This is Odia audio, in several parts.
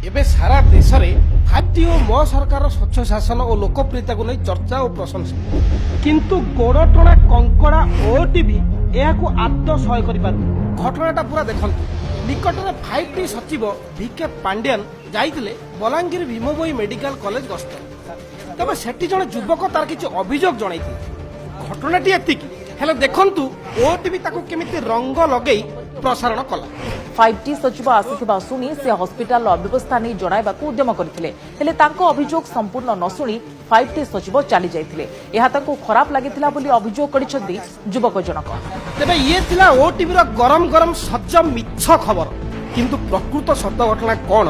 ଏବେ ସାରା ଦେଶରେ 5T ଓ ମୋ ସରକାରର ସ୍ୱଚ୍ଛ ଶାସନ ଓ ଲୋକପ୍ରିୟତାକୁ ନେଇ ଚର୍ଚ୍ଚା ଓ ପ୍ରଶଂସା। କିନ୍ତୁ ଗୋଡ଼ଟଣା କଙ୍କଡ଼ା ଓଟିଭି ଏହାକୁ ଆଦୌ ସହ୍ୟ କରିପାରୁନି। ଘଟଣାଟା ପୁରା ଦେଖନ୍ତୁ। ନିକଟରେ 5T ସଚିବ ଭି କେ ପାଣ୍ଡିଆନ ଯାଇଥିଲେ ବଲାଙ୍ଗୀର ଭୀମଭୋଇ ମେଡିକାଲ କଲେଜ ଗସ୍ତ। ତେବେ ସେଠି ଜଣେ ଯୁବକ ତାର କିଛି ଅଭିଯୋଗ ଜଣାଇଥିଲେ। ଘଟଣାଟି ଏତିକି ହେଲେ, ଦେଖନ୍ତୁ ଓଟିଭି ତାକୁ କେମିତି ରଙ୍ଗ ଲଗେଇ ପ୍ରସାରଣ କଲା। 5T ସଚିବ ଆସିଥିବା ଶୁଣି ସେ ହସ୍ପିଟାଲର ଅବ୍ୟବସ୍ଥା ନେଇ ଜଣାଇବାକୁ ଉଦ୍ୟମ କରିଥିଲେ। ହେଲେ ତାଙ୍କ ଅଭିଯୋଗ ସମ୍ପୂର୍ଣ୍ଣ ନ ଶୁଣି 5T ସଚିବ ଚାଲିଯାଇଥିଲେ। ଏହା ତାଙ୍କୁ ଖରାପ ଲାଗିଥିଲା ବୋଲି ଅଭିଯୋଗ କରିଛନ୍ତି ଯୁବକ ଜଣକ। ତେବେ ଇଏ ଥିଲା ଓଟିଭିର ଗରମ ଗରମ ସଚ୍ଚ ମିଛ ଖବର। କିନ୍ତୁ ପ୍ରକୃତ ସତ ଘଟଣା କ'ଣ,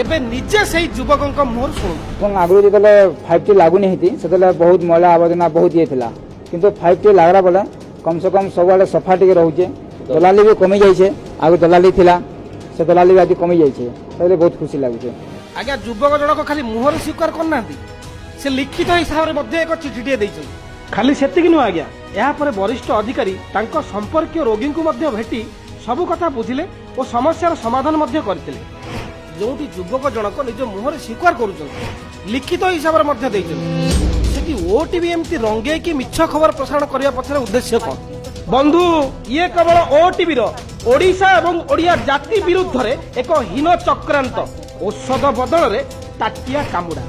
ଏବେ ନିଜେ ସେଇ ଯୁବକଙ୍କ ମୁହଁରୁ ଶୁଣନ୍ତୁ। ଏବଂ ଆଗରୁ ଯେତେବେଳେ 5T ଲାଗୁନି ହେଇତି, ସେତେବେଳେ ବହୁତ ମଇଳା ଆବର୍ଜନା, ବହୁତ ଇଏ ଥିଲା। କିନ୍ତୁ 5T ଲାଗଲା ବେଲେ କମ୍ ସେ କମ୍ ସବୁଆଡ଼େ ସଫା ଟିକେ ରହୁଛେ। ଦଲାଲି ବି କମି ଯାଇଛେ। ଆଗରୁ ଦଲାଲି ଥିଲା, ସେ ଦଲାଲି ବି ଆଜି କମି ଯାଇଛେ। ତାହେଲେ ବହୁତ ଖୁସି ଲାଗୁଛେ। ଆଜ୍ଞା, ଯୁବକ ଜଣକ ଖାଲି ମୁହଁରେ ସ୍ୱୀକାର କରିନାହାନ୍ତି, ସେ ଲିଖିତ ହିସାବରେ ମଧ୍ୟ ଏକ ଚିଠିଟିଏ ଦେଇଛନ୍ତି। ଖାଲି ସେତିକି ନୁହଁ ଆଜ୍ଞା, ଏହାପରେ ବରିଷ୍ଠ ଅଧିକାରୀ ତାଙ୍କ ସମ୍ପର୍କୀୟ ରୋଗୀଙ୍କୁ ମଧ୍ୟ ଭେଟି ସବୁ କଥା ବୁଝିଲେ ଓ ସମସ୍ୟାର ସମାଧାନ ମଧ୍ୟ କରିଥିଲେ। ଯେଉଁଠି ଯୁବକ ଜଣକ ନିଜ ମୁହଁରେ ସ୍ୱୀକାର କରୁଛନ୍ତି, ଲିଖିତ ହିସାବରେ ମଧ୍ୟ ଦେଇଛନ୍ତି, ସେଠି ଓଟିଭି ଏମିତି ରଙ୍ଗେଇକି ମିଛ ଖବର ପ୍ରସାରଣ କରିବା ପଛରେ ଉଦ୍ଦେଶ୍ୟ କଣ? ବନ୍ଧୁ, ଇଏ କେବଳ ଓଟିଭିର ଓଡ଼ିଶା ଏବଂ ଓଡ଼ିଆ ଜାତି ବିରୁଦ୍ଧରେ ଏକ ହୀନ ଚକ୍ରାନ୍ତ। ଔଷଧ ବଦଳରେ ତାଟିଆ କାମୁଡ଼ା।